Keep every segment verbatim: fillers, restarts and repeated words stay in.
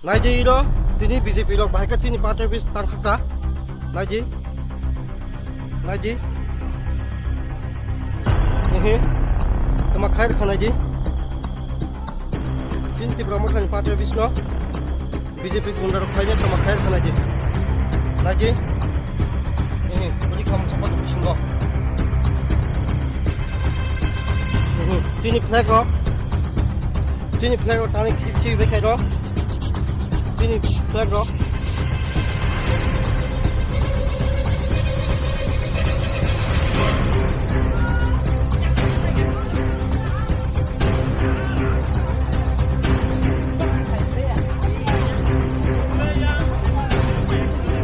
Naidi iro, tini B J P rok bahai khe chini party office tangkha kha. Naidi. Naidi. Ehe. Tama khair kha naidi. Chini Tipra Motha ni party office no B J P gunda rok phaina tama khair kha naidi. Naidi. Ehe. Budi kham chapa bisingo. Ehe. Chini flag rok. Chini flag rok tani khi khi bai khai rok. Chini flag rok.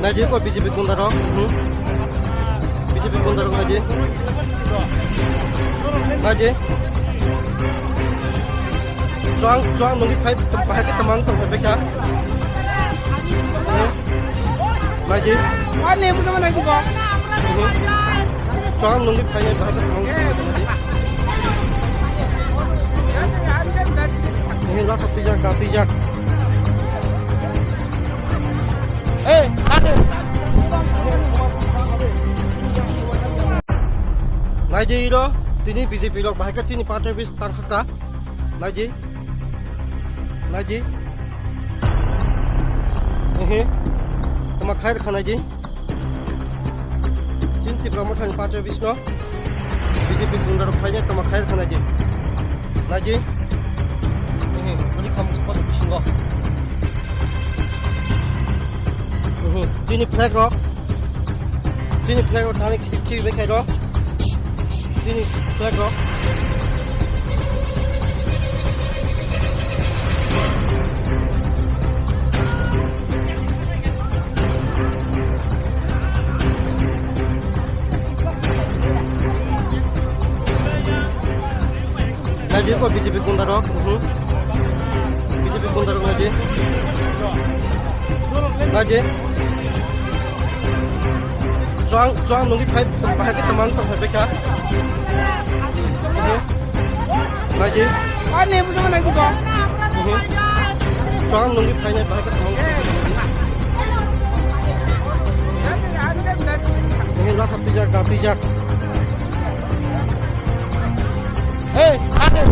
Naji ko B J P gunda rok. Hmm? B J P gunda rok naji. Naji. Chuang, chuang nungwi phai, bahai khe tamang tong phai kha. Naidi. Ani mo sama naidi ko. Chuang nungwi phai bahai khe tamang tong phai kha. Ni la khat tijak, da tijak. Eh, ade. Naidi iro, tini B J P rok bahai khe chini party office tangkha kha. Naidi. Naidi. Ehe. Tama khair kha naidi. Chini Tipra Motha ni party office no B J P gunda rok phaina tama khair kha naidi. Naidi. Ehe. Budi kham chapa bisingo. Ehe. Chini flag rok. Chini flag rok tani khi khi bai khai rok. Chini flag rok. Naji ko B J P gunda rok. Mhm. B J P gunda rok naji. Naji. Chuang, chuang nungwi phai, bahai khe tamang tong phai kha. Mhm. Naji. Ani mo sama naidi ko. Mhm. Chuang nungwi phai nai bahai khe tamang tong phai kha. Mhm, la khat tijak, da tijak. Hey, ade.